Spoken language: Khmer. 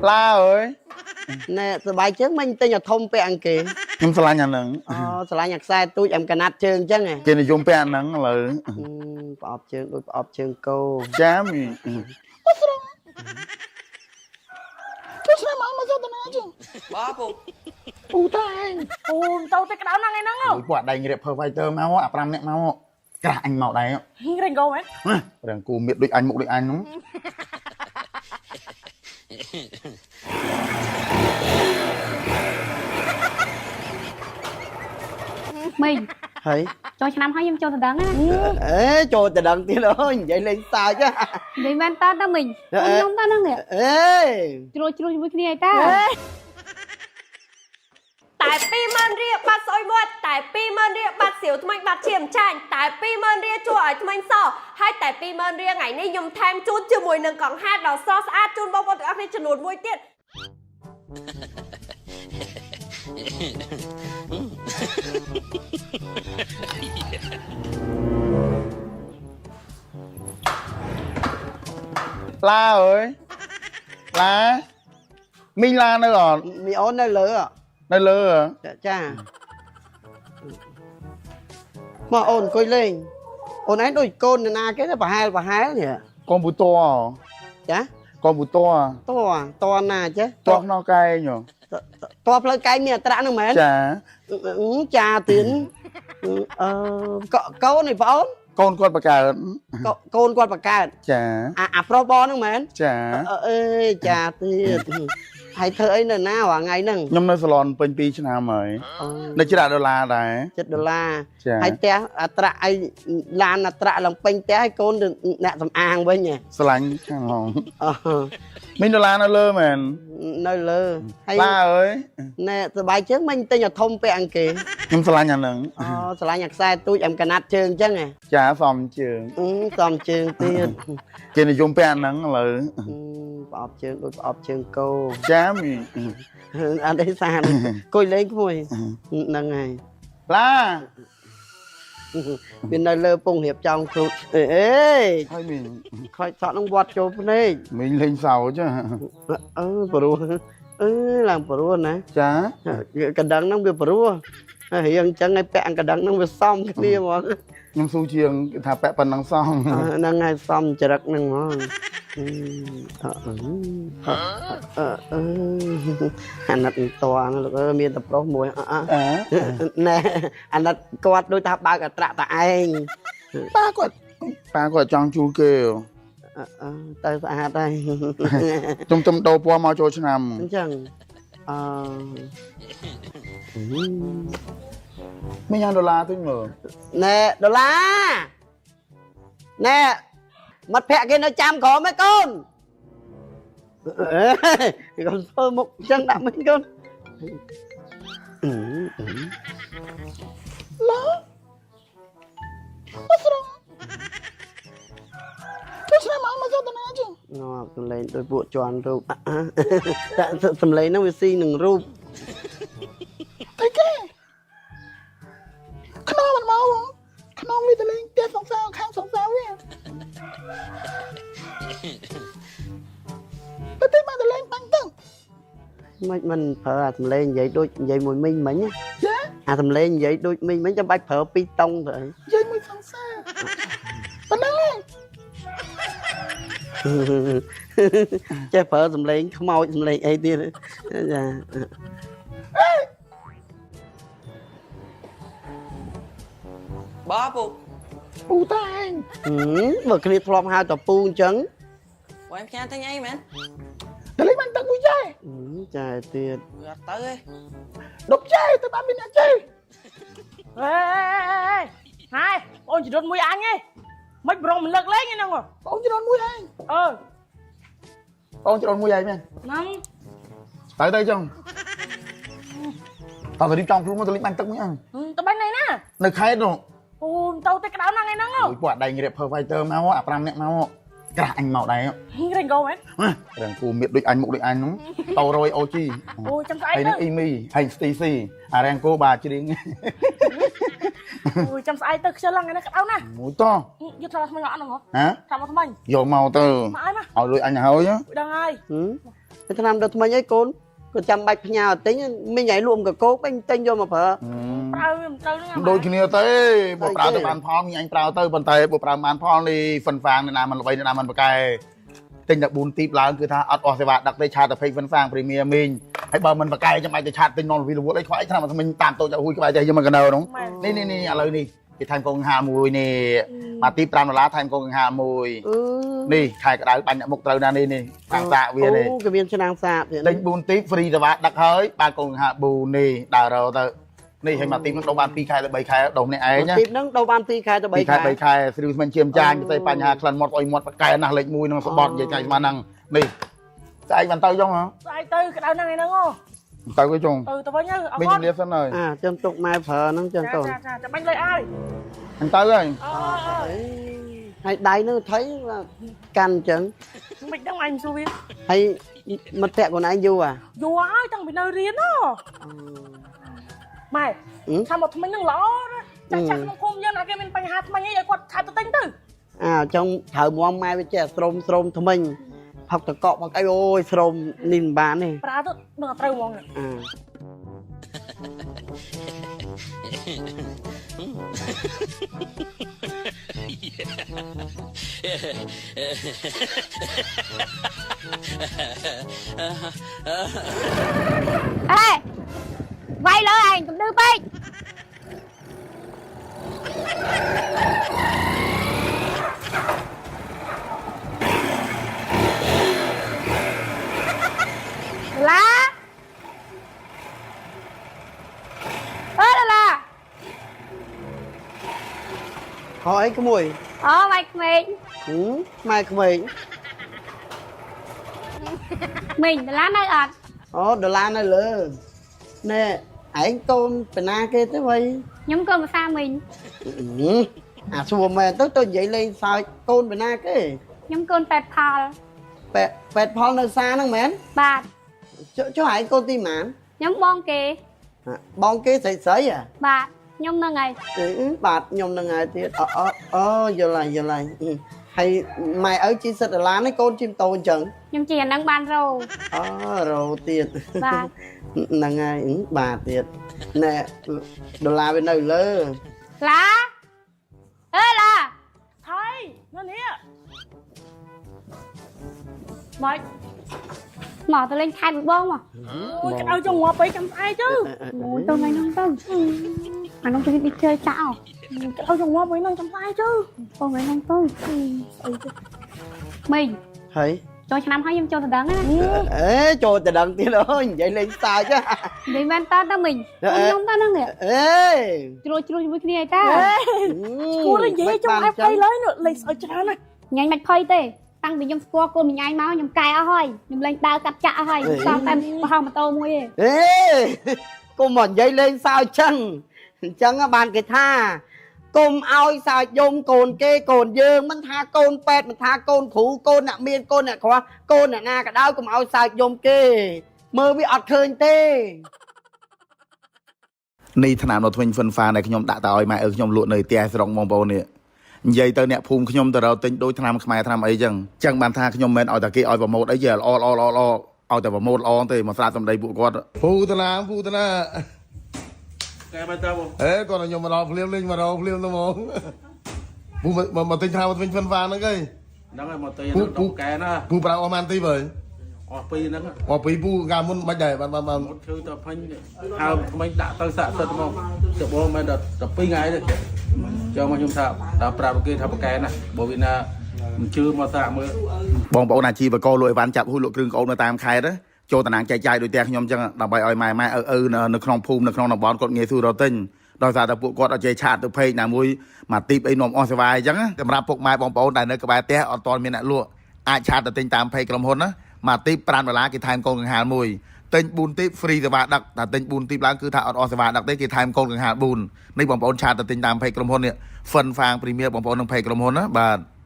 ឡាអើយ ណែសបាយជើងមិនទិញអាធំពាក់អង្គគេ ខ្ញុំស្រឡាញ់អាហ្នឹង អូស្រឡាញ់អាខ្សែទូចអែមកណាត់ជើងអញ្ចឹងហ៎ គេនិយមពាក់អាហ្នឹងឥឡូវ ប្រអប់ជើងដូចប្រអប់ជើងគោ ចាមីអូស្រងជួយស្នេហ៍មកមកទៅណាជើង បាទពូ ពូតែឯង អូទៅតែក្តៅណាស់ថ្ងៃហ្នឹង អូយពួកអាដែងរៀប Per Fighter មកអា5នាក់មកក្រាស់អញមកដែរ រេងកោមែន រាងគូមៀតដូចអញមុខដូចអញហ្នឹង មីង ហើយ ចូលឆ្នាំហើយខ្ញុំចូលទៅដឹងណា អេចូលទៅដឹងទៀតអូយនិយាយលេងសើចហ៎ និយាយមែនតើតើមីងខ្ញុំតើហ្នឹងនេះ អេ ជ្រួលជ្រួលជាមួយគ្នាឯតា តែ20000រៀលបាត់ស្អុយមាត់តែ20000រៀលបាត់សៀវថ្មិញបាត់ឈាមចាញ់តែ20000រៀលជួឲ្យថ្មិញសហើយតែ20000រៀលថ្ងៃនេះខ្ញុំថែមជូនជាមួយនឹងកង្ហារដ៏ស្រស់ស្អាតជូនបងប្អូនទាំងអស់គ្នាចំនួនមួយទៀត ឡាអើយឡាមីងឡានៅអត់ មីអូននៅលើ នៅលើ ចាមកអូនអង្គុយលេងអូនឯងដូចកូននរណាគេទៅប្រហែលប្រហែលនេះ កុំព្យូទ័រ ចា កុំព្យូទ័រ តតណាចេះ តោះខ្នោះកែង តផ្លូវកែងមានអត្រាហ្នឹងមែន ចា ចាទៀនអឺកូននេះបងអូ កូនគាត់បកើត នកូនគាត់បង្កើត ចា អាប្រុសបងហ្នឹងមែន ចា អេចាទៀតហើយធ្វើអីនៅណារាល់ថ្ងៃហ្នឹង ខ្ញុំនៅសាឡនពេញ2ឆ្នាំហើយនៅច្រាក់ដុល្លារដែរ 7ដុល្លារ ចា ហើយផ្ទះអត្រាអីឡានអត្រាឡើងពេញផ្ទះហើយកូនអ្នកសំអាងវិញហ៎ ស្រឡាញ់ខាងហង អឺ មីងដុល្លារនៅលើមែន នៅលើហើយ ឡាអើយ ណែសបាយជើងមិនទិញអាធំពាក់អង្គគេ ខ្ញុំស្រឡាញ់អាហ្នឹង អូស្រឡាញ់អាខ្សែទូចអែមកណាត់ជើងអញ្ចឹងហ៎ ចាសំជើង អឺសំជើងទៀត គេនិយមពាក់អាហ្នឹងឥឡូវ ប្រអប់ជើងដូចប្រអប់ជើងគោ ចាមី អត់ទេសានអង្គុយលេងក្មួយហ្នឹងហើយ ឡា វានៅលើពងរៀបចំខ្លួនអេអេ ហើយមីង ខ្លាចសក់នឹងវត្តចូលភ្នែក មីងលេងសើចហ៎ អឺព្រោះអឺឡើងព្រោះណា ចា កណ្ដឹងហ្នឹងវាព្រោះហើយរៀងអញ្ចឹងឲ្យពាក់កណ្ដឹងហ្នឹងវាសមគ្នាហ្មង ខ្ញុំស៊ូជាងគេថាពាក់ប៉ុណ្ណឹងសោះ ហ្នឹងហើយសមចរិតហ្នឹងហ្មងអឺអឺអឺអាណិតតណាលោកអើមានតែប្រុសមួយអ អើ ណែអាណិតគាត់ដូចថាបើកអត្រាក់តែឯង ប៉ាគាត់ប៉ាគាត់ចង់ជួលគេ អឺទៅស្អាតហើយ ខ្ញុំទំដូរពណ៌មកចូលឆ្នាំ អញ្ចឹងអឺ មីងញ៉ាំដុល្លារតិចមើល ណែដុល្លារណែមិត្តភក្តិគេនៅចាំក្រមឯកូនអេកូនធ្វើមុខអញ្ចឹងដាក់មិនកូន ឡាអស្រងជួយស្នេហ៍មកមកទៅណាជើង ងាប់សំលេងដោយពួកជន់រូបតែសំលេងហ្នឹងវាស៊ីនឹងរូប តែគេខ្នងមិនមកខ្នងវាទៅលេងផ្ទះសង្សារខាងសង្សារវាទៅទេមកទៅលេងបាញ់ទៅ មិនមិនប្រើអាសំលេងនិយាយដូចនិយាយមួយមីងមិញ ចា អាសំលេងនិយាយដូចមីងមិញចាំបាច់ប្រើពីរតុងទៅអី និយាយមួយសង្សារប៉ុណ្ណឹងឯង ចេះប្រើសំលេងខ្មោចសំលេងអីទៀតចា បាទពូ ពូតែឯង បើគ្នាធ្លាប់ហៅតពូអញ្ចឹង បងផ្ញើទិញអីមែន ទៅលេងបាញ់ទឹកមួយចែ ចាទៀត វាអត់ទៅទេ ដប់ចែទៅបានមានអ្នកចែ អេហើយអូនចរុនមួយអញឯងមិនប្រងមិនលើកលែងហ្នឹង បងច្រនមួយឯង អឺ បងច្រនមួយឯងមែន ហ្នឹង ទៅទៅចុងតើទៅរៀបចំខ្លួនមកទៅលេងបាញ់ទឹកមួយអញ ទៅបាញ់ណៃណា នៅខេត្តនោះ អូទៅតែក្តៅណាស់ថ្ងៃហ្នឹង អូយពួកអាដែងរៀប Per Fighter មកអា5នាក់មកក្រាស់អញមកដែរ រេងកោមែន រាងគូមៀតដូចអញមុខដូចអញហ្នឹងតរយ OG អូចាំស្អែក ហើយ ទៅ នឹងអ៊ីមីហើយស្ទីស៊ីអារាងគោបាទច្រៀង អូចាំស្អែកទៅខ្ជិលហ្នឹងថ្ងៃនេះក្តៅណាស់ មួយត យកថ្នាំថ្មីអត់ហ្នឹង ហ៎ ថ្នាំថ្មី យកមកទៅ មកឲ្យមក ឲ្យលុយអញហើយ ដឹងហើយ ហឹមថ្នាំដុសធ្មេញអីកូនក៏ចាំបាច់ផ្ញើទិញមីងឲ្យលក់មកកោកអញទិញយកមកប្រើ ប្រើវាមិនត្រូវហ្នឹង ដូចគ្នាទេបើប្រើទៅបានផលមីងអញប្រើទៅប៉ុន្តែបើប្រើបានផលនេះហ្វិនហ្វាងអ្នកណាមិនល្បីអ្នកណាមិនប្រកែទិញតែ4ទីបឡើងគឺថាអត់អស់សេវាដឹកទេឆាតទៅពេកហ្វិនហ្វាងព្រីមៀមីងហើយបើមិនប្រកែចាំបាច់ទៅឆាតទិញនំវីលវលអីខ្វាយឆ្នាំមិញតាមតូចហួយក្បែរចេះយកមកកណោនោះនេះនេះនេះឥឡូវនេះគេថែមកងហាមួយនេះមកទី5ដុល្លារថែមកងហាមួយ អឺ នេះខែក្តៅបាញ់អ្នកមុខត្រូវណាស់នេះនេះខាងសាកវានេះ អូគេមានឆ្នាំងសាកទៀត ទិញ4ទីហ្វ្រីសេវាដឹកហើយបានកងហា4នេះដើររទៅនេះហើយមកទីនោះដូរបាន2ខែទៅ3ខែដូរម្នាក់ឯងណា ទីហ្នឹងដូរបាន2ខែទៅ3 2ខែ ខែ 3ខែស្រីស្មិញជាមចាញផ្សេងបញ្ហាក្លិនមាត់អុយមាត់ប្រកែណាស់លេខ1នឹងសបត់និយាយថ្ងៃស្មានហ្នឹងនេះស្អែកបានទៅចុងហ៎ ស្អែកទៅក្តៅហ្នឹងឯហ្នឹងអូ ទៅទៅចុង ទៅទៅវិញទៅអរ មីង គុណ ជំរាបសិនហើយ អាចាំទុកម៉ែប្រើហ្នឹងចឹងកូន ចាចាចាំបាញ់លុយឲ្យ អញទៅហើយ អើអើ ហើយដៃហ្នឹងថៃកាន់អញ្ចឹង មិនដឹងអញមិនសួរវា ហើយមិត្តភក្តិខ្លួនឯងយូរអា យូរហើយតាំងពីនៅរៀនហ៎ម៉ែថាមកថ្មិញហ្នឹងល្អណាចាស់ចាស់ក្នុងភូមិយើងណាគេមានបញ្ហាថ្មិញអីឲ្យគាត់ឆាត់ទៅទិញទៅ អាចង់ត្រូវមមម៉ែវាចេះស្រោមស្រោមថ្មិញផឹកតកក់ផឹកអីអូយស្រោមនេះមិនបានទេ ប្រើទៅនឹងត្រូវហ្មង អា អេវាយលើឯងកុំឌឺពេកឡាអឺឡា ហោអីក្មួយ អូម៉ៃក្មេង ហឹមម៉ែក្មេង មីងដុល្លារនៅអត់ អូដុល្លារនៅលើណែឯងកូនពីណាគេទេវ៉ៃ ខ្ញុំកូនភាសាមីង អាសួរមែនទៅទៅនិយាយលេងសើចកូនពីណាគេ ខ្ញុំកូនប៉ែតផល ប៉ែប៉ែតផលនៅសាហ្នឹងមែន បាទ ចុះចុះឯងកូនទីម៉ាន ខ្ញុំបងគេ បងគេស្រីស្រីហ៎ បាទខ្ញុំនឹងហើយ អឺបាទខ្ញុំនឹងហើយទៀតអូអូអូយល់ហើយយល់ហើយហើយម៉ែឪជិះសិតដុល្លារនេះកូនជិះម៉ូតូអញ្ចឹង ខ្ញុំជាអានឹងបានរោ អូរោទៀត បាទ ហ្នឹងហើយបាទទៀតណែដុល្លារវានៅលើ ឡាអើឡា ថៃនៅនេះម៉េច មកទៅលេងខេត្តមួយបងមក អូយក្តៅចង់ងាប់ពេកចាំស្អែកទៅ អូយទៅថ្ងៃហ្នឹងទៅអានោះទៅនេះchơi ចោល ក្តៅចង់ងាប់វិញហ្នឹងចាំស្អែកទៅ បងថ្ងៃហ្នឹងទៅ ស្អីទៅ មីង ហើយ ចូលឆ្នាំហើយខ្ញុំចូលទៅដឹងណា អេចូលទៅដឹងទៀតអូយនិយាយលេងសើចហ៎ និយាយមែនតើតើមីងខ្ញុំតើហ្នឹងនេះ អេ ជ្រួលជ្រួលជាមួយគ្នាឯតា គួរនិយាយចង់អែបភ័យឡើយនោះលេងស្អុយច្រើនណាស់ ញ៉ាញ់មិនភ័យទេតាំងពីខ្ញុំស្គាល់កូនមីងឯងមកខ្ញុំកែអស់ហើយខ្ញុំលែងដើរកាត់ចាក់អស់ហើយសល់តែប្រហោះម៉ូតូមួយទេ អេកុំមកនិយាយលេងសើចចឹងអញ្ចឹងបានគេថាកុំឲ្យសើចយំកូនគេកូនយើងមិនថាកូនពេទ្យមិនថាកូនគ្រូកូនអ្នកមានកូនអ្នកខ្វះកូនអ្នកណាក៏ដោយកុំឲ្យសើចយំគេមើលវាអត់ឃើញទេ នេះថ្នាំដុសធ្មេញហ្វិនហ្វាដែលខ្ញុំដាក់ទៅឲ្យម៉ែឪខ្ញុំលក់នៅផ្ទះស្រុងបងប្អូននេះនិយាយទៅអ្នកភូមិខ្ញុំទៅរកទិញដូចថ្នាំខ្មែរថ្នាំអីចឹងចឹងបានថាខ្ញុំមិនមែនឲ្យតែគេឲ្យប្រម៉ូតអីជាល្អល្អល្អល្អឲ្យតែប្រម៉ូតល្អទេមកស្រាតសម្ដីពួកគាត់ភូតណាភូតណា កែមកតើបង អេគាត់ឲ្យខ្ញុំមកដល់ភ្លាមលេងមកដល់ភ្លាមទៅហ្មងពូមកមកទិញថ្នាំមកទិញហ្វិនហ្វាហ្នឹងឯង ហ្នឹងហើយមកទៅហ្នឹងដល់កែណា ពូប្រើអស់ម៉ានទីបើ អស់ពីរហ្នឹង អស់ពីពូកាលមុនមិនដែរបានបានបាន មកឈឺទៅផាញ់ហើមថ្មីដាក់ទៅសាក់សិតមកទៅបងមិនដល់12ថ្ងៃទេចូលមកខ្ញុំថាដល់ប្រាប់គេថាប្រកែណាបើវាណាមិនជឿមកសាក់មើល បងប្អូនអាជីវករលក់អីវ៉ាន់ចាប់ហ៊ូលក់គ្រឿងក្អូននៅតាមខេត្តណាចូលតំណាងចែកចាយដូចផ្ទះខ្ញុំចឹងដើម្បីឲ្យម៉ែម៉ែឪឪនៅក្នុងភូមិនៅក្នុងតំបន់គាត់ងាយស្រួលរកទិញដោយសារតែពួកគាត់អត់ចេះឆាតទៅពេកណាមួយមកទីបអីនាំអស់សេវាអីចឹងណាសម្រាប់ពុកម៉ែបងប្អូនដែលនៅក្បែរផ្ទះអត់ទាន់មានអ្នកលក់អាចឆាតទៅទិញតាមពេកក្រុមហ៊ុនណាមកទីប5ដុល្លារគេថែមកូនកង្ហាលមួយទិញ4ទីប free សេវាដឹកតែទិញ4ទីបឡើងគឺថាអត់អស់សេវាដឹកទេគេថែមកូនកង្ហាល4នេះបងប្អូនឆាតទៅទិញតាមពេកក្រុមហ៊ុននេះហ្វិនហ្វាងព្រីមៀបងប្អូននឹងពេកក្រុមហ៊ុនណាបាទ។